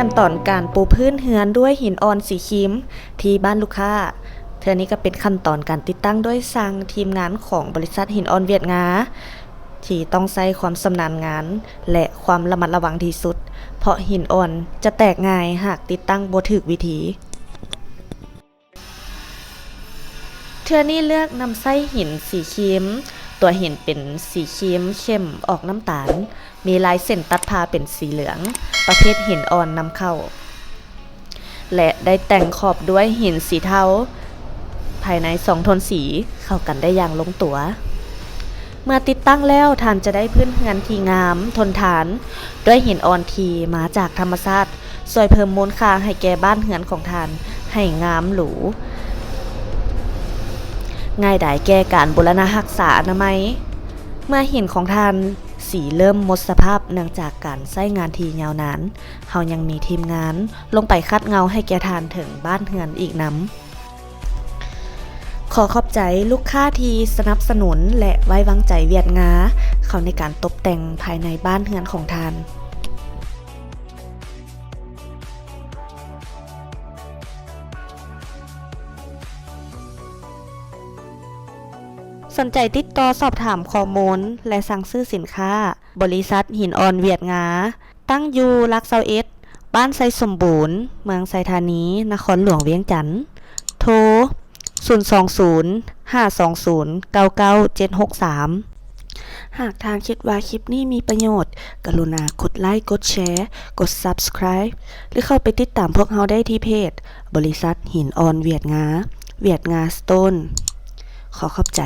ຂັ້ນຕອນການປູພື້ນເຮືອນດ້ວຍຫີນອ່ອນສີຄຣີມທີ່ບ້ານລູກຄ້າ. ເທື່ອນີ້ກໍເປັນຂັ້ນຕອນການຕິດຕັ້ງໂດຍຊ່າງທີມງານຂອງບໍລິສັດຫີນອ່ອນຫວຽດງາ ທີ່ຕ້ອງໃຊ້ຄວາມຊຳນານງານ ແລະ ຄວາມລະມັດລະວັງທີ່ສຸດ ເພາະຫີນອ່ອນຈະແຕກງ່າຍຫາກຕິດຕັ້ງບໍ່ຖືກວິທີ. ເທື່ອນີ້ເລືອກນຳໃຊ້ຫີນສີຄຣີມ, ຕົວຫີນເປັນສີຄຣີມເຂັ້ມອອກນ້ຳຕານ, ມີລາຍເສັ້ນຕັດຜ່າເປັນສີເຫຼືອງ, ປະເພດຫີນອ່ອນນຳເຂົ້າ ແລະ ໄດ້ແຕ່ງຂອບດ້ວຍຫີນສີເທົາ. ພາຍໃນສອງໂທນສີເຂົ້າກັນໄດ້ຢ່າງລົງຕົວ. ເມື່ອຕິດຕັ້ງແລ້ວ, ທ່ານຈະໄດ້ພື້ນເຮືອນທີ່ງາມ, ທົນທານ, ດ້ວຍຫີນອ່ອນທີ່ມາຈາກທຳມະຊາດ, ຊ່ວຍເພີ່ມມູນຄ່າໃຫ້ແກ່ບ້ານເຮືອນຂອງທ່ານໃຫ້ງາມຫຼູ, ງ່າຍດາຍແກ່ການບູລະນະຮັກສາອະນາໄມ. ເມື່ອຫີນຂອງທ່ານສີເລີ່ມໝົດສະພາບເນື່ອງຈາກການໃຊ້ງານທີ່ຍາວນານ, ເຮົາຍັງມີທີມງານລົງໄປຂັດເງົາໃຫ້ແກ່ທ່ານເຖິງບ້ານເຮືອນອີກນຳ. ຂໍຂອບໃຈລູກຄ້າທີ່ສະໜັບສະໜູນ ແລະ ໄວ້ວາງໃຈຫວຽດງາເຂົ້າໃນການຕົບແຕ່ງພາຍໃນບ້ານເຮືອນຂອງທ່ານ. ສົນໃຈຕິດຕໍ່ສອບຖາມຂໍ້ມູນ ແລະ ສັ່ງຊື້ສິນຄ້າ, ບໍລິສັດຫີນອ່ອນຫວຽດງາ ຕັ້ງຢູ່ຫຼັກຊາວເອັດ ບ້ານໄຊສົມບູນ ເມືອງໄຊທານີ ນະຄອນຫຼວງວຽງຈັນ. ໂທ ສູນສອງສູນ ຫ້າສອງສູນ ເກົ້າເກົ້າເຈັດຫົກສາມ. ຫາກທ່ານຄິດວ່າຄລິບນີ້ມີປະໂຫຍດ, ກະລຸນາກົດໄລ, ກົດແຊ, ກົດ Subscribe ຫຼື ເຂົ້າໄປຕິດຕາມພວກເຮົາໄດ້ທີ່ເພຈ ບໍລິສັດຫີນອ່ອນຫວຽດງາ, ຫວຽດງາ Stone. ຂໍຂອບໃຈ.